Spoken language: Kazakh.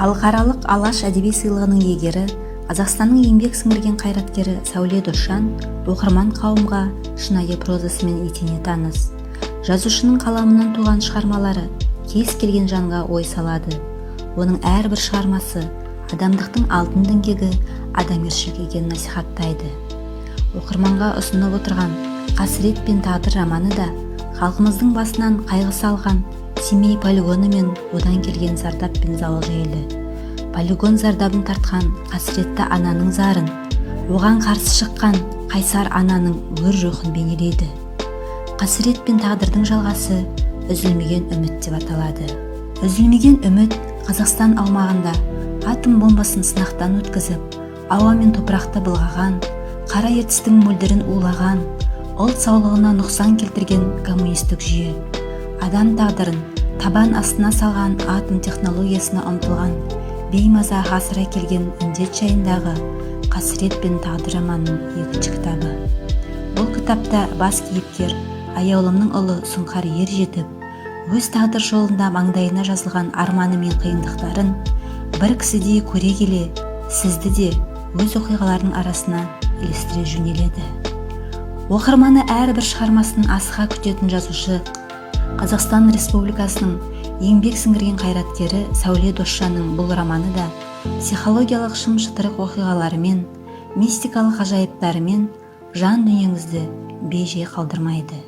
Халықаралық «Алаш әдеби сыйлығының» иегері, Қазақстанның еңбек сіңірген қайраткері Сәуле Досжан оқырман қауымға шынайы прозасымен етене таныс. Жазушының қаламынан туған шығармалары кез келген жанға ой салады. Оның әрбір шығармасы адамдықтың алтын діңгегі, адамгершілік екенін насихаттайды. Оқырманға ұсынып отырған «Қасірет пен тағдыр» романы да халқымыздың басынан қайғы салған Семей полигоны мен одан келген зардап пен зауал жайлы. Полигон зардабын тартқан қасіретті ананың зарын, оған қарсы шыққан қайсар ананың өр рухын бейнелейді. «Қасірет пен тағдырдың» жалғасы «Үзілмеген үміт» деп аталады. «Үзілмеген үміт» Қазақстан аумағында атом бомбасын сынақтан өткізіп, ауа мен топырақты былғаған, Қара Ертістің мөлдірін улаған, ұлт саулығына нұқсан келтірген коммунистік жүйе, адам тағдырын табан астына салған атом технологиясына ұмтылған беймаза ғасыр әкелген індет жайындағы «Қасірет пен тағдыр» романының екінші кітабы. Бұл кітапта бас кейіпкер Аяулымның ұлы Сұңқар ер жетіп, өз тағдыр жолында маңдайына жазылған арманы мен қиындықтарын бір кісідей көре келе, сізді де өз оқиғаларының арасына ілестіре жөнеледі. Оқырманы әрбір шығармасын асыға күтетін жазушы, Қазақстан Республикасының еңбек сіңірген қайраткері Сәуле Досжанның бұл романы да психологиялық шым шытырық оқиғаларымен, мистикалық ғажайыптарымен жан дүниеңізді бей-жай қалдырмайды.